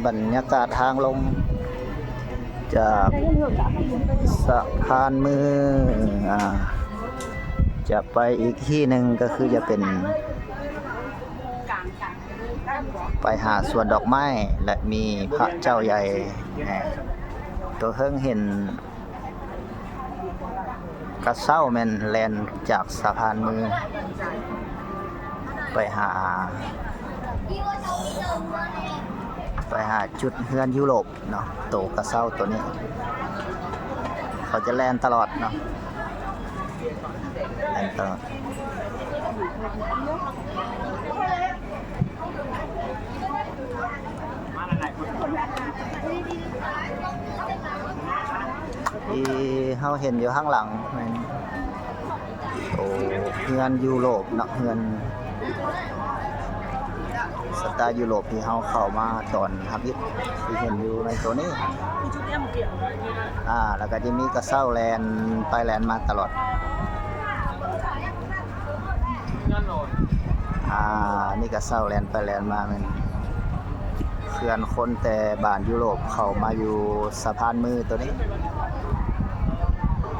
ບັນຍາກາດທາງລົງຈາກສະພານມື ອ່າ ຈະໄປອີກທີ່ໜຶ່ງ ກໍຄືຈະເປັນໄປຫາສວນດອກໄມ້ ແລະ ມີພະເຈົ້າໃຫຍ່ ແນ່ ຕົວເທິງເຫັນ ກະເຊົ້າແມ່ນແລ່ນຈາກສະພານມືໄປຫາ ໄປຫາຈຸດເຮືອນຢູໂຣບເນາະ. ໂຕກະເຊົ້າໂຕນີ້ ເຂົາຈະແລ່ນຕະຫຼອດເນາະ ແລ່ນຕະຫຼອດ. ທີ່ເຮົາເຫັນຢູ່ຂ້າງຫຼັງແມ່ນໂຕເຮືອນຢູໂຣບເນາະ ເຮືອນສະໄຕລ໌ຢູໂຣບທີ່ເຮົາເຂົ້າມາຕອນທຳອິດ ທີ່ເຫັນຢູ່ໃນໂຕນີ້ ອ່າ ແລ້ວກໍຈະມີກະເຊົ້າແລ່ນໄປແລ່ນມາຕະຫຼອດ. ອ່າ ນີ້ກະເຊົ້າແລ່ນໄປແລ່ນມາ ແມ່ນເຄື່ອນຄົນແຕ່ບ້ານຢູໂຣບເຂົ້າມາຢູ່ສະພານມືໂຕນີ້.